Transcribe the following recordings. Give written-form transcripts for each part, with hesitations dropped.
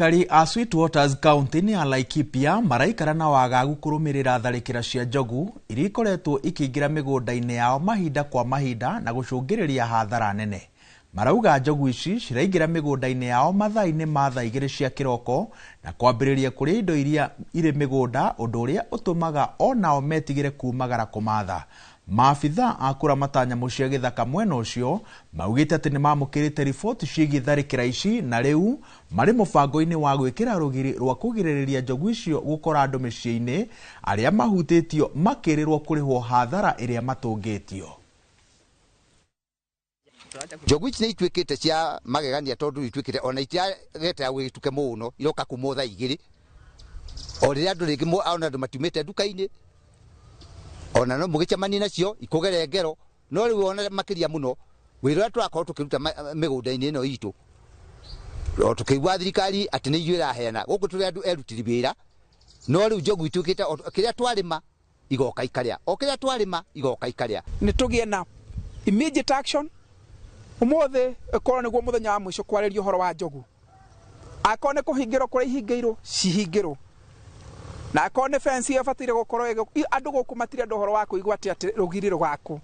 Aikari a Sweetwaters kaunti-inĩ ya Laikipia maraikara na wagagu kũrũmĩrĩra tharĩkĩra cia njogu iria ikoretwo ikĩingĩra mĩgũnda-inĩ yao mahinda kwa mahinda na gũcũngĩrĩria hathara nene. Marauga njogu ici ciraingĩra mĩgũnda-inĩ yao mathaa-inĩ ma thaa 2 cia kĩroko na kwambĩrĩria kũrĩa indo iria irĩ mĩgũnda, ũndũ ũrĩa ũtũmaga onao metigĩre kumagara kũmatha. Maabithaa a kũramata nyamũ cia gĩthaka mwena ũcio maugĩte atĩ nĩmamũkĩrĩte riboti ciĩgiĩ tharĩkĩra ici na rĩu marĩ mũbango-inĩ wa gwĩkĩra rũgiri rwa kũgirĩrĩria njogu icio gũkora andũ mĩciĩ-inĩ, arĩa mahutĩtio makĩrĩrwo kũrĩhwo hathara ĩrĩa matũngĩtio. Njogu ici nĩ ituĩkĩte cia magegania tondũ ituĩkĩte ona itiagete gũgĩtuke mũno, iroka kuma thaa 2 o rĩrĩa andũ rĩngĩ ona andũ matiumĩte nduka-inĩ, ona no mũgĩcemanie nacio ikũgere ngero, no rĩu ona makĩria mũno wĩra ũrĩa tũrakorwo tũkĩruta mĩgũnda-inĩ ĩno itũ, o tũkĩigua thirikari atĩ nĩ ithuĩ ĩraheana gũkũ tũrĩ andũ erutĩri wĩra, no rĩu njogu ituĩkĩte kĩrĩa twarĩma igoka ikarĩa, o kĩrĩa twarĩma igoka ikarĩa. Nĩ tũgĩe na immediate action ũmũthĩ ĩkorwo nĩguo mũthenya wa mũico kwarĩria ũhoro wa njogu. Akorwo nĩ kũhingĩrwo kũrĩa ihingĩirwo cihingĩrwo, na akorwo nĩ fence ĩbataire gũkorwo andũ gũkũ matirenda ũhoro wa kũigua atĩ rũgiri rũgakwo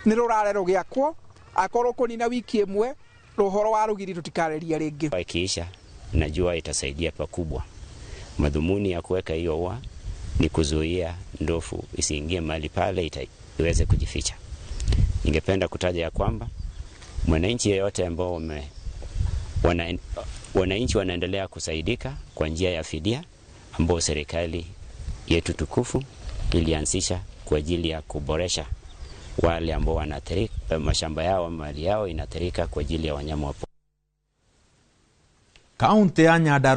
nĩ rũrare rũgĩakwo, akorwo kũnina wiki ĩmwe ũhoro wa rũgiri tũtikarĩria rĩngĩ. Ikiisha najua itasaidia pakubwa. Madhumuni ya kuweka hiyo ua ni kuzuia ndovu isiingie mahali pale iweze kujificha. Ningependa kutaja ya kwamba mwananchi yeyote ambao wananchi wanaendelea kusaidika kwa njia ya fidia ambao serikali yetu tukufu ilianzisha kwa ajili ya kuboresha wale ambao wanaathirika, mashamba yao, mali yao inaathirika kwa ajili ya wanyama wa Kaunti ya Nyandarua.